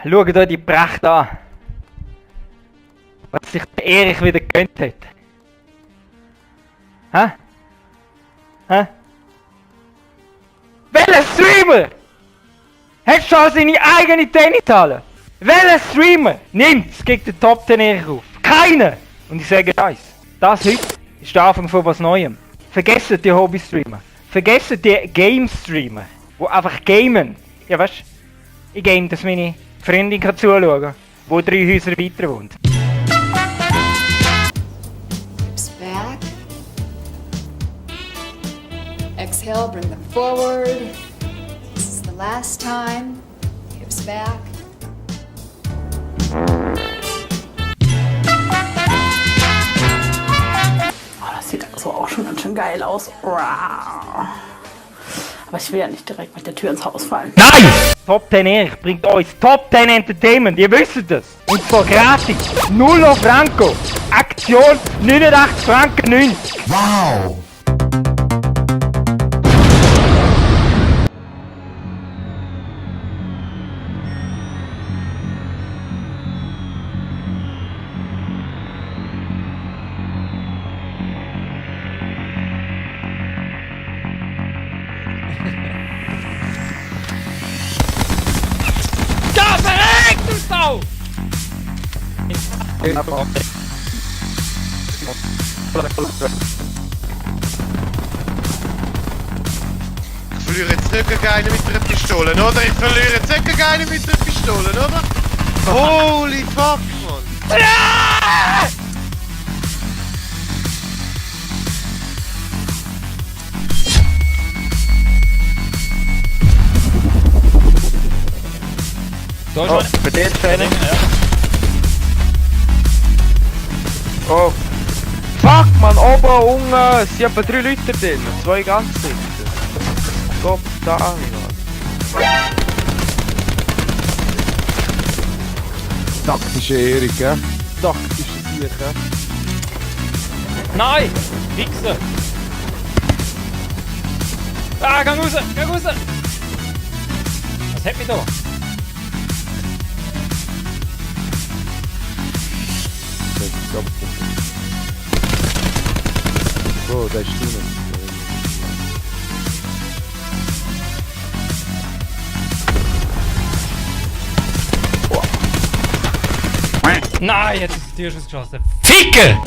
Schaut euch die Pracht an. Was sich der Erich wieder gegönnt hat. Hä? Hä? Welcher Streamer hat schon seine eigene Tennishalle? Welcher Streamer nimmt's gegen den Top 10 Erich auf? Keiner! Und ich sage eins, das heute ist der Anfang von was Neuem. Vergesst die Hobby-Streamer. Vergesst die Game-Streamer, die einfach gamen. Ja weißt du, ich game, dass meine Freundin kann zuschauen kann, die 3 Häuser weiter wohnt. Hips back. Exhale, bring them forward. This is the last time. Hips back. Oh, das sieht so auch schon ganz schön geil aus. Aber ich will ja nicht direkt mit der Tür ins Haus fallen. Nein! Top 10 Erich bringt uns Top 10 Entertainment, ihr wisst das. Und zwar gratis. 0 Franco. Aktion 89 Franken 90. Wow! Ja, verreckt, du Sau! Ich verliere jetzt nicht gegen einen mit einer Pistole, oder? Ich verliere jetzt nicht gegen einen mit einer Pistole, oder? Holy fuck, Mann! Ja! Oh, für den Training, ja. Oh. Fuck, man, oben, unten, es sind etwa 3 Leute drin, 2 ganz sicher. Gott, da, Mann. Taktische Erik, gell? Taktische Sicher. Nein! Wichser! Ah, geh raus! Geh raus! Was hat mich da? So, da ist du noch. Nein, jetzt ist die Tür geschossen. Ficke!